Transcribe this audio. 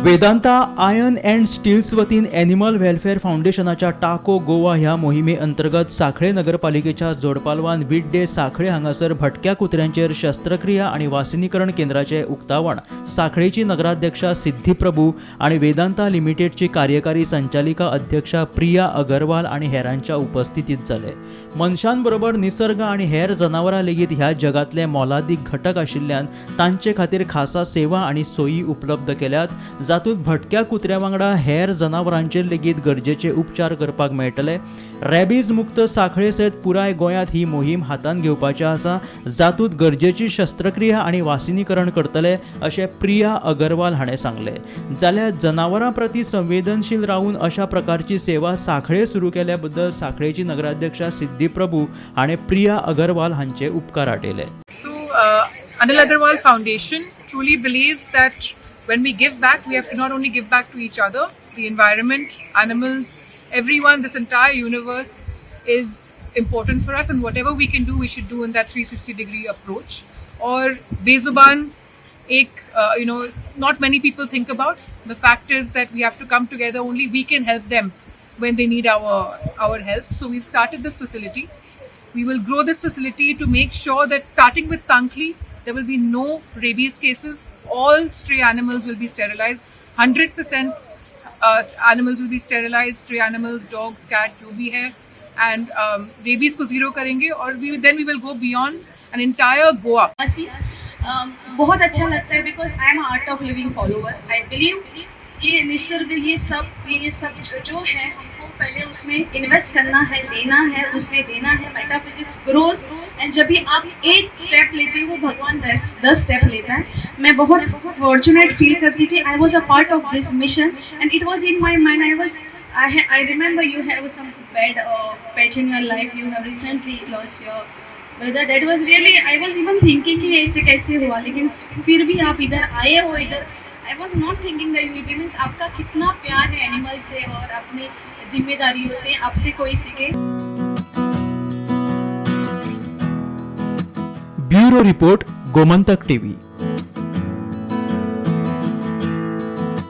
Vedanta iron and steels वतीन animal welfare फावंडेशनाच्या टाको गोवा ह्या मोहिमे अंतर्गत सांखळे नगरपालिकेच्या जोडपालवान विड्डे सांखळे हांगासर भटक्या कुत्र्यांचेर शस्त्रक्रिया आनी वासिनीकरण केंद्राचें उक्तावण सांखळेची नगराध्यक्षा सिद्धी प्रभू आनी वेदांता लिमिटेडची कार्यकारी संचालिका अध्यक्षा प्रिया अगरवाल आनी हेरांच्या उपस्थितीत जालें. मनशांबरोबर निसर्ग आनी हेर जनावरां लेगीत ह्या जगांतले मोलादीक घटक आशिल्ल्यान तांचे खातीर खासा सेवा आनी सोयी उपलब्ध केल्यात, जातूंत भटक्या कुत्र्या वांगडा हेर जनावरांचेर लेगीत गरजेचे उपचार करपाक मेळटले. रॅबीज मुक्त सांखळे सयत पुराय गोंयांत ही मोहीम हातांत घेवपाची आसा, जातूंत गरजेची शस्त्रक्रिया आनी वासिनीकरण करतले अशें प्रिया अगरवाल हाणें सांगलें. जाल्यार जनावरां प्रती संवेदनशील रावून अशा प्रकारची सेवा सांखळे सुरू केल्या बद्दल सांखळेची नगराध्यक्षा सिद्धी प्रभू हाणें प्रिया अगरवाल हांचे उपकार आटयले. So, Anil Agarwal Foundation truly believes that when we give back, we have to not only give back to each other, the environment, animals, everyone, this entire universe is important for us, and whatever we can do, we should do in that 360-degree approach. Or बेजुबान एक, not many people think about. The fact is that we have to come together. Only we can help them when they need our help. So we've started this facility. We will grow this facility to make sure that starting with Sankhali, there will be no rabies cases. All stray animals will be sterilized. 100% animals will be sterilized. Stray animals, dogs, cat, जो भी है, and rabies को zero करेंगे और then we will go beyond an entire Goa. ऐसी बहुत अच्छा लगता है because I am art of living follower. I believe ये निसर्ग, ये सब जो है, हमको पहले उसमें इन्वेस्ट करना है, लेना है, उसमें देना है. मेटाफिजिक्स ग्रोज एंड जब भी आप एक स्टेप लेते हो, भगवान 10 स्टेप लेता है. मैं बहुत फॉर्चुनेट फील करती थी. I was a part of this mission and it was in my mind. I remember you have some bad patch in your life. You have recently lost your brother. That was really, I was even thinking कि ऐसे कैसे हुआ, लेकिन फिर भी आप इधर आए हो. इधर I was not thinking that you will be, means आपका कितना प्यार है एनिमल से और अपनी जिम्मेदारियों से. आपसे कोई सीखे. Bureau report, Gomantak TV.